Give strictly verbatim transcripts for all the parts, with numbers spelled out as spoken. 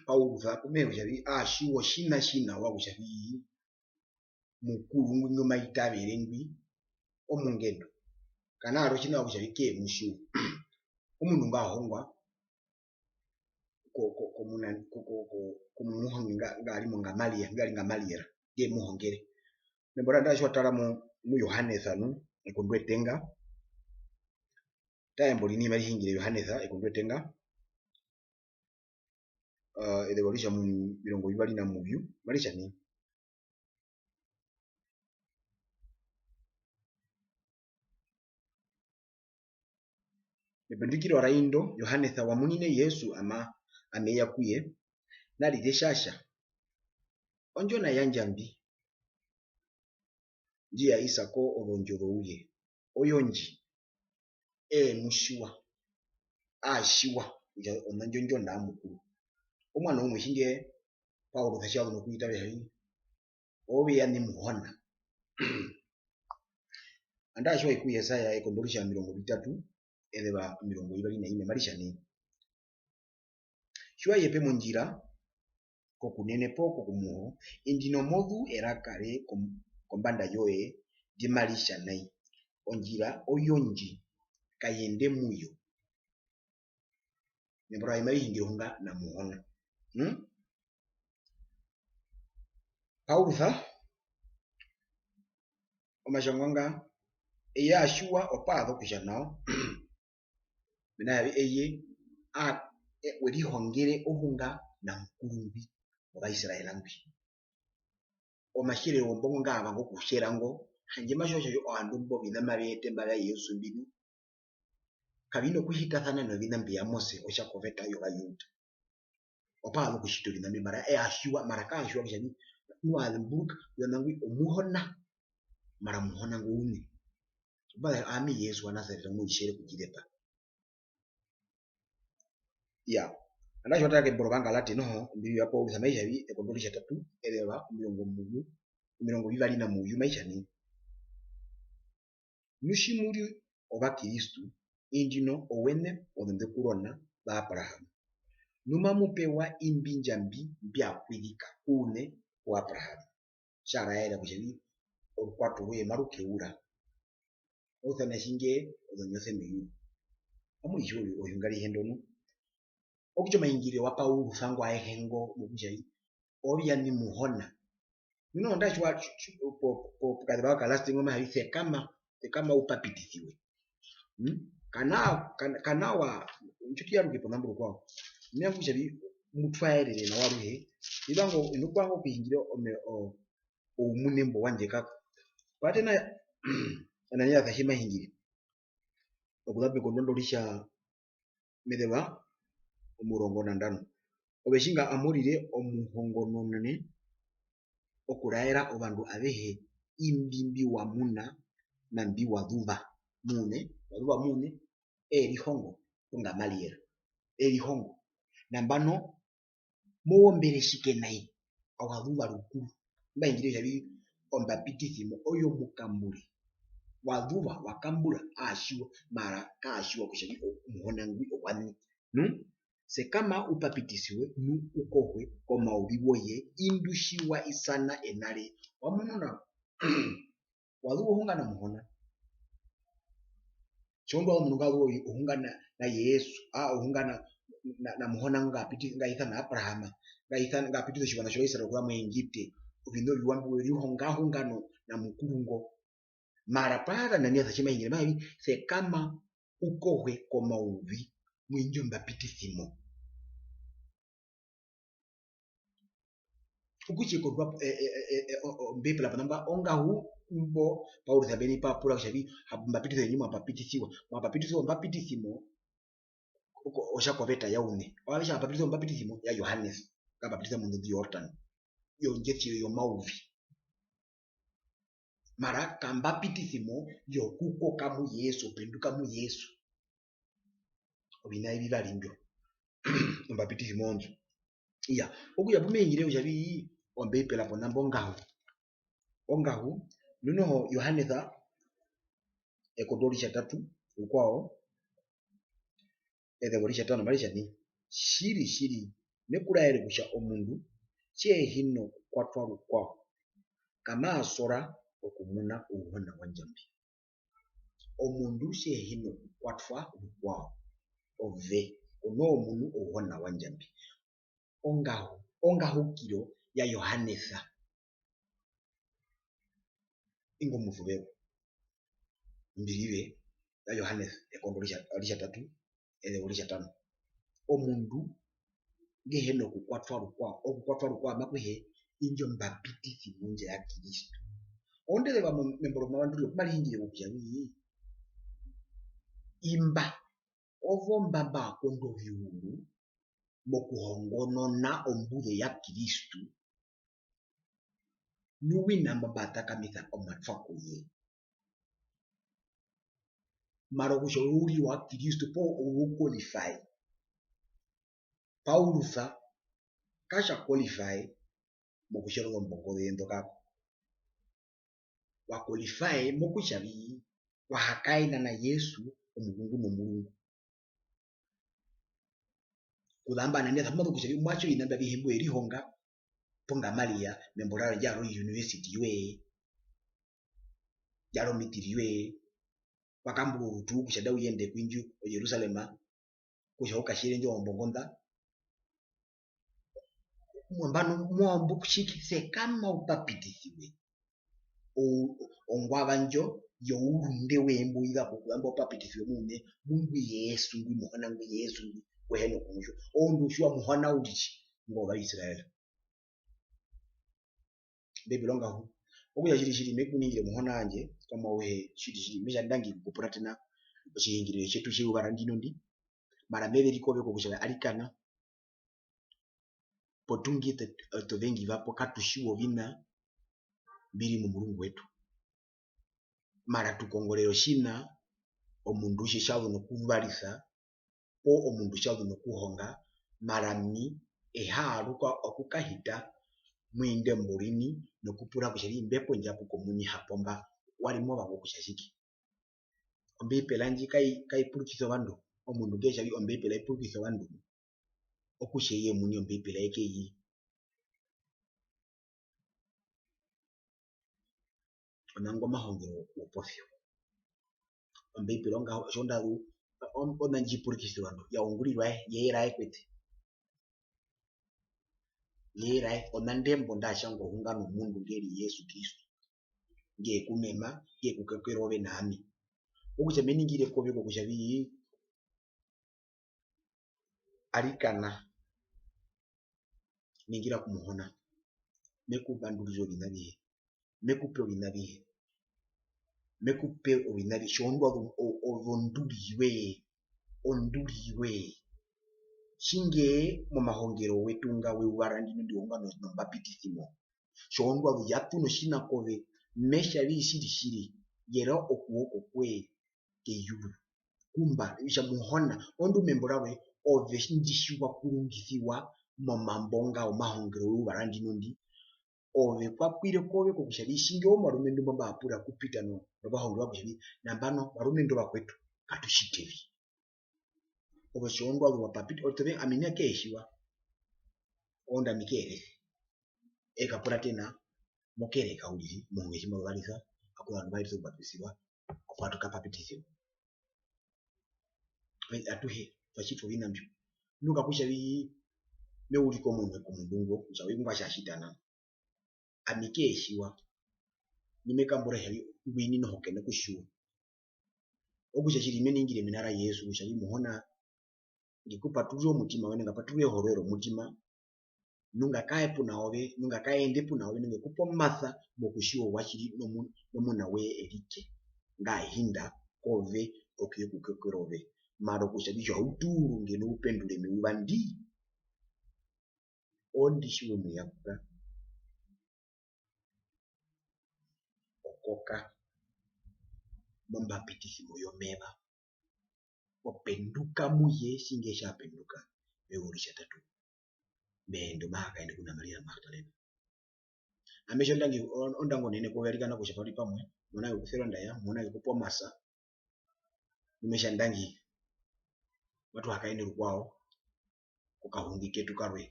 Paulus pu me hee kutja vi, aa tjiwa otjiṋa tji nawa kutja vi, Mukuru ngwi ngu mai tavere ngwi, omungendu. Kana ari otjiṋa kutja vi kee mu tjiwa. Omundu ngwa hongwa ko-, ko-, komuna-, ko-, ko-, ko-, komuhongi nga, nga ri mo Gamaliel, nga ri Gamaliel, nge mu hongere. Membo ra, nandarire tji wa tara mu, mu Johannes nu, ekondwa etenga. Tara embo riṋe mari hungire Johannes, ekondwa etenga. Eh, ezeva oritja mu-, omirongo vivari na muvyu, mari tja nai. Mependukiro ra indo, Johannes wa munine Jesu ama-, ame ya ku ye, na rire tja tja, Ondjona ya Ndjambi, ndji ya isa ko ozondjo zouye, oyo ndji, ee mu tjiwa, aa tjiwa kutja ona ndjo Ondjona ya Mukuru. Omuano umwe tjinga Paulus tja zu nokuita vya vi, Oove ya ni Muhona. Nandarire tji wa i ku Jesaja ekondwa oritja omirongo vitatu, ezeva omirongo vivari na ine, mari tja nai. Tji wa yepe mondjira, kokunene poo kokumuho, indino mo zuu eraka re kom-, kombanda yoye, ndi mari tja nai. Ondjira oyo ndji, kayende mu yo. Membo ra vi mari hungire ohunga na Muhona. Hmm? Paulus, omatjangwa nga, eye aa tjiwa, opa za okutja nao. Mena kutja eye, a, e, we rihongere ohunga na Mukuru ngwi, wOvaisrael ngwi. Omatjere wombongo nga aa vanga okutjera ngo, handje ma tjiwa kutja ovandu mbo oviṋa mave ete mba vya Jesu mbi nu, kavi na okuhitasana noviṋa mbi ya Mose, otja koveta yOvajuda. Opa za okutjita oviṋa mbi, mara eye aa tjiwa, mara kaa tjiwa kutja nai, nu aa zemburuka, kutja ngwi Omuhona, mara Muhona ngo uṋe. Mbwae ami Jesu wa Nasaret ngu ndji tjere okundjizepa. Iyaa. Nandarire tji wa tara kembo rOvagalati noho, ombiri ya Paulus mai tja vi, ekondwa oritjatatu, ezeva omirongo muvyu, omirongo vivari na muvyu mai tja nai. Nu tji mu ri Ovakristu, indino owene ozondekurona za Abraham. Nu mamu pewa imbi Ndjambi mbya kwizika ku uṋe ku Abraham. Tja raera kutja vi, orukwato rwoye maru ke ura. Ousana tjinga ozonyose meyuru. Amu i tjiwa ohunga arihe ndo nu. Okutja omahingiriro wa Paulus ngo aehe ngo, mokutja vi, oove ya ni Muhona. Nu noho nandarire tji wa, tji, tji, po, po, pokazeva ka last ngo, ma tja vi sekama, sekama u papitisiwe. Hmm? Kana, kana, kana wa, ndji tu yaruke ponambo rukwao. Mena kutja vi, mu twaerere nawa aruhe. Iva ngo, ino kuvanga okuhingirira ome-, o-, oumune mbo wandje kako. Patena, Ananias tji ma hingire. Okuza pekondwa ndo ritja mezeva omurongo na ndano. Ove tjinga amu rire omuhongononone okuraera ovandu avehe imbi mbi wa muna na mbi wa zuva mu uṋe, wa zuva mu uṋe, ee rihongo ku Gamaliel, ee rihongo. Nambano, mo wombere tjike nai, wa zuva rukuru. Mba hingire kutja vi ombapitisimo oyo mukambure. Wa zuva, wa kambura, aa tjiwa, mara kaa tjiwa kutja vi Omuhona ngwi owa ni. Nu? Sekama u papitisiwe, nu u kohwe komauvi woye, indu tji wa isana ena re. Wa munu nao? Wa zuva ohunga na Muhona. Tjoondu omundu nga zuva ohunga na, na Jesu, aa, ohunga na, na, na Muhona nga piti-, nga isana Abraham, nga isana, nga pitisa otjiwaṋa tjo Israel okuza mo Egipte, oviṋa oviwa mbi we rihonga, hungano na Mukuru ngo. Mara pa za Ananias tji ma hingire, ma tja vi, sekama u kohwe komauvi mu indjo mbapitisimo. Okutja e kondwa, e, e, e, e, o, o, Ombeibela pona mba ongahu mbo Paulus ave ni pa pura kutja vi, hapo mbapitisa ndji mwa papitisiwa. Mwa papitisiwa ombapitisimo, oko-, otja koveta ya uṋe. Ove tja papitisiwa ombapitisimo ya Johannes, nga papitisa mondondo Jordan, yondjesiro yomauvi. Mara kambapitisimo yokukoka mu Jesu, openduka mu Jesu. Oviṋa evi vivari mbyo. Ombapitisimo onzo. Iya, okutja pu me hingire kutja vi, Ombeibela pona mba ongahu. Ongahu, nu noho Johannes, ekondwa oritjatatu, rukwao, ezeva oritjatano, mari tja nai, tjiri, tjiri, me ku raere kutja omundu tje hi na okukwatwa rukwao, kamaa sora okumuna ouhona wa Ndjambi. Omundu tje hi na okukwatwa rukwao, ove ko noo munu ouhona wa Ndjambi. Ongahu-, ongahukiro ya Johannes. Ingo Omuvurero. Ombirive ya Johannes, ekondo oritja-, oritjatatu, eze oritjatano. Omundu nge hi na okukwatwa rukwao, okukwatwa rukwao maku hee indjo mbapitisimo ndjo ya Kristu. Orondu eze membo rOmavandururiro pu mari hingire kokutja vi, imba, ovo mba mba kondwa oviuru mokuhongonona ombuze ya Kristu, nu wina mba mba takamisa omatwa ku ye. Mara kutja ove u ri wa Kristu poo ove u qualify. Paulus ka tja qualify mokutjera ozombongo ze nḓo kako. Wa qualify mokutja vi wa hakaena na Jesu, Omuhungu nOmurungu. Kuzambo nai, tja munu kutja vi omuatje oviṋa mbi avihe mbi we rihonga pu Ngamaria, membo rarwe ndja ri o university yoye, ndja ri omitiri yoye, wa kambura orutu kutja nda u yende kwindju o Jerusalem, kutja u katjere indjo ombongo nḓa. Nambano mo ambo kutjike, sekama u papitisiwe. O-, ongwava ndjo yourunde woye mbu u za ko kuzambo u papitisiwe mouṋe, mu ngwi Jesu ngwi, Muhona ngwi Jesu ngwi, we hi na okumutjiwa. Orondu u tjiwa Muhona uriri ngo Vaisrael. Ombeibela ongahu. Okutja tjiri tjiri me ku ningire Muhona wandje, kwami auhe tjiri tjiri, me tja ndangi okukupuratena otjihungiriro tjetu tjeyuva randino ndi, mara me verike ove kokutja arikana, potuingi tu-, tuvengi vapo katu tjiwa oviṋa mbi ri momurungu wetu. Mara tu kongorera otjiṋa omundu tje tja zu nokuzuvarisa, poo omundu tja zu nokuhonga, mara ami e ha aruka okukahita mu indi embo riṋe nokupura kutja vi mbe pe ondjapuko omuini hapo mba, wa ri mo vanga okutja tjike? Ombeibela ndji kai-, kai purukisa ovandu. Omundu nge tja vi Ombeibela i purukisa ovandu, okutja eye omuini Ombeibela ye ke i i. Ona ngo omahongero woposio. Ombeibela ongaho, otjo nda zu, o-, ona ndji purukisa ovandu, ya ungurirwa ye, ye era ye kwete. Ye era ye, ona ndembo nda tjangwa ohunga nomundu nge ri Jesu Kristu. Nge ku mema, nge ku kokera ove na ami. Okutja me ningire kove kokutja vi, arikana, ningira ku Muhona, me ku vandurire oviṋa avihe, me ku pe oviṋa avihe, me ku pe oviṋa avihe, tjoondu ove o-, ove onduri yoye, onduri yoye. Tjinga momahongero wetu nga weyuva randino ndi ohunga no-, nombapitisimo, tjoondu ove ya tu notjiṋa kove, me tja vi tjiri tjiri, yera okuoko kwoye keyuru. Kumba, kutja Muhona, orondu membo rarwe, ove tji ndi tjiwa kurungisiwa momambo nga omahongero weyuva randino ndi, ove kwa pwire kove kokutja vi tjinga ovarumendu mba mba pura okupita no-, novahongero kutja vi nambano varumendu ovakwetu katu tjite vi. Ove tjoondu ove wa papita, ove ami nai ke tjiwa, orondu ami ke rese. E kapuratena mokereka uriri, omuhonge tji ma zuvarisa, aku za ovandu va ritisa okupapisiwa, opo atu kapapitisiwa. Atuhe twa tjitwa oviṋa mbyo. Nu kakutja vi me urika omunwe komundu ngo, kutja oye ngwa tja tjita nao. Ami ke tjiwa. Nu me kambura kutja vi ngwi noho ke na kutjiwa. Okutja tjiri me ningire mena ra Jesu kutja vi Muhona, nge ku paturure omutima woye, nga paturure ehoro romutima, nu nga kae puna ove, nu nga kaende puna ove, nu nge ku pe omasa mokutjiwa ouatjiri nomu-, nomuna woye erike. Nga hinda kove okuye ku kokera ove. Mara okutja vi tji u ha tuurunge nu u pendure meyuva ndi, ondi tjiwe mu yakura. Okoka mombapitisimo yomeva. O penduka mu ye, tjinga tja penduka meyuva oritjatatu. Me hee ndo ma ha kaende kuna Maria Magdalena. Ami tjo ndangi, o-, ondangi onene kove arikana kutja twa ri pamwe, Muhona nge ku sere ondaya, Muhona nge ku pe omasa, nu me tja ndangi, matu ha kaende rukwao kokahungi ketu karwe.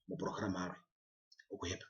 moprograma yarwe okuhepa.